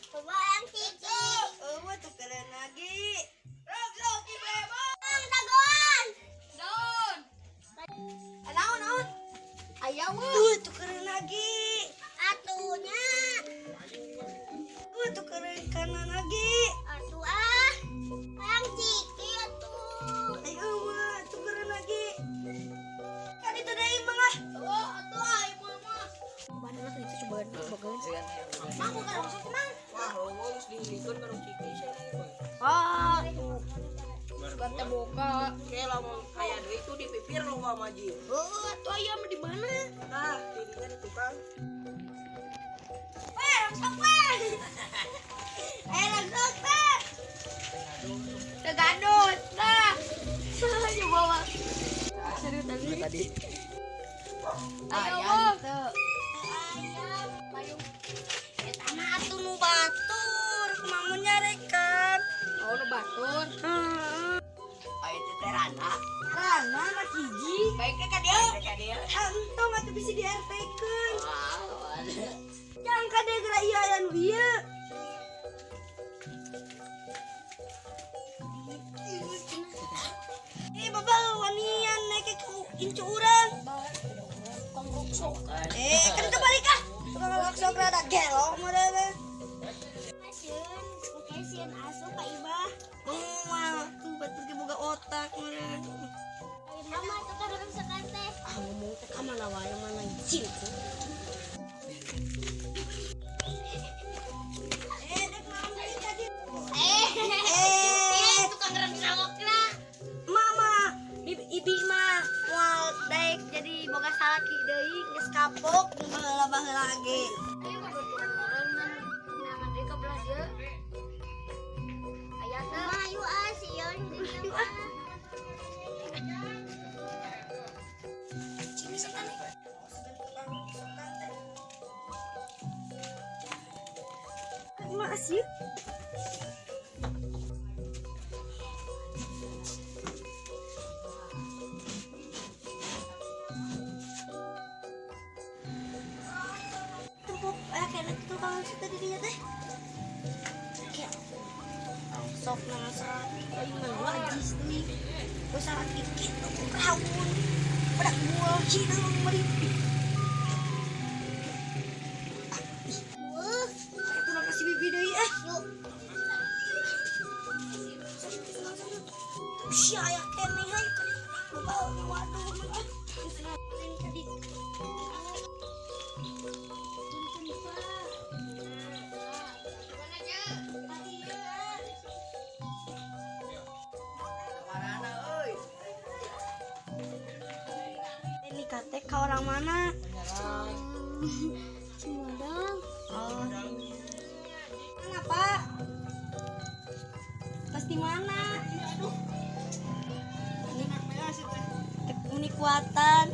Babaeng tiki. Oh, tukeran lagi. Ang dagoan. Daon. Naon naon? Ayaw. Tukeran lagi. Atunya. Tukeran kanan lagi. Atuh ah. Ang tiki atuh. Ayo, tukeran lagi. Kan itu deui mga. Oh, atuh ay mama. Mana lah itu coba coba. Mang bukan langsung mang. Wah, lo geus dihilikeun ka nu ciki sia lagi, Boy. Ah, tuh. Sugan teh boga. Oke, lamun aya deui tuh di pipir lo maji. Heeh, atuh ayam di mana? Nah, didinya di tukang. Weh, langsung weh. Eh, langsung weh. Teu gadut. Dah. Coba. Seru tadi. Tadi. Ayo. Ayam. Payung. Eta mah atuh nu batur, kumaha nyarekan. Oh, nu batur. Heeh. Aya teh teh rana. Rana mah hiji. Baiknya ka dieu. Ka dieu. Entong atuh bisa di RT-keun. Wah, Jangan kade geura ieu aya nu ieu. Eh, bapak wanian naik ke incu urang. Tukang ruksokan. Eh, kan itu balik ah. Tukang roksok rada gelo meureun. Sieun, oke sieun asup Pak Ibah. Moal tuh batur ge boga otak meureun. Mama tukang ruksokan teh. Ah, ngomong teh ka mana wae mana izin. Eh, dek naon deui tadi? Eh, Eh, tukang ruksokna. Mama, ibi mah moal daek jadi boga salaki deui geus kapok baheula-baheula ge. Ayo baturan orang ngan deui ka belah dieu. Aya teh. Mama ayo ah sieun di mah. Cing setan nih. Makasih. Tempuk kayaknya tukang tadi dia teh. Kayak sok nasa ayo mah wajis deui. Gua salah kitu rawun. Pada gua cina meripi. Wah, Itu nak kasih bibi deui ah. yuk. Si aya keneh hayu ka dieu. Bapak waduh ah. Lain tadi. Punten Pak. Mana aja? Kamarana euy. Ini kate ka orang mana? Sumedang. Oh. Mana Pak? Pas di mana? Aduh. Ini kuatan.